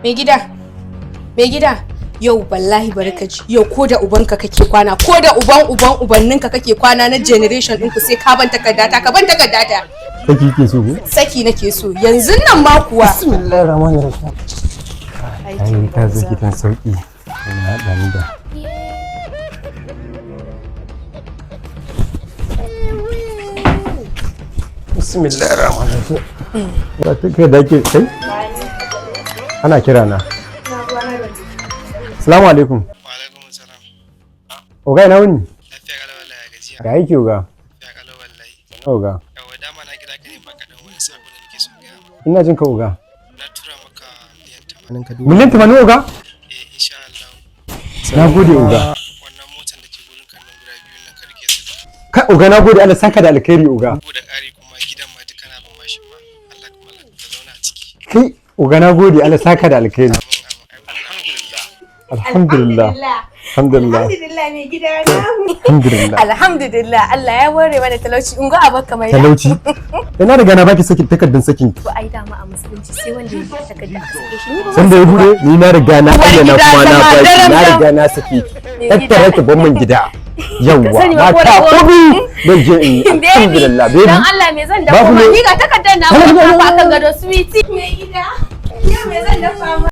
Mai gida, mai gida, yau wallahi bari ka ji, yau ko da ubanka kake kwana, ko da uban uban ubanninka kake kwana na generation ɗinku, sai ka ban takardata, ka ban takardata. Saki ke so ko? Saki nake so, yanzu nan ma kuwa. Bismillahir rahmanir rahim. Ai ta zo gidan sauki. Ina haɗa ni da. Bismillahir rahmanir rahim. Ba ta kai da ke kai? Ana kira na. Assalamu alaikum. Wa alaikum salam. Oga, ina wuni? Lafiya kalau wallahi, ya gajiya. Ga aiki, oga. Lafiya kalau wallahi. Oga. Yawwa, dama na kira ka ne baka dan wani sako da nake son gaya maka. Ina jin ka, oga. Na tura maka miliyan 80 ka duba. Miliyan 80, oga? Eh, insha Allah. Na gode, oga. Wannan motan da ke gurin kan nan guda biyu nan ka rike su. Kai oga, na gode, Allah saka da alkhairi, oga. Bugu da ƙari kuma gidan ma duka na ban bashi ma. Allah kuma ka zauna a ciki. Kai oga, na gode, Allah saka da alkhairi. Amin amin. Alhamdulillah. Alhamdulillah. Alhamdulillah, mai gida na. Alhamdulillah. Alhamdulillah, Allah ya ware mana talauci. In ga abaka mai da. Talauci. Ina riga na baki sakin takardun sakin. To ai dama a musulunci sai wanda ya buɗe takarda aka sake shi. Ni ba Sanda ya bude ni na riga na Uwar ayyana gida kuma na zama baki daram na dam. riga na saki. Mai Tattara ki ban min gida. Yawwa, Ka sani ba ko mata da ko- kubi zan je in yi. Baby, Alhamdulillah, baby. Dan Allah, me zan dafa Babu ma? ne. Ni ga takardar na Babu ne. ba kan gado, sweetie. Mai gida, yau me zan dafa ma?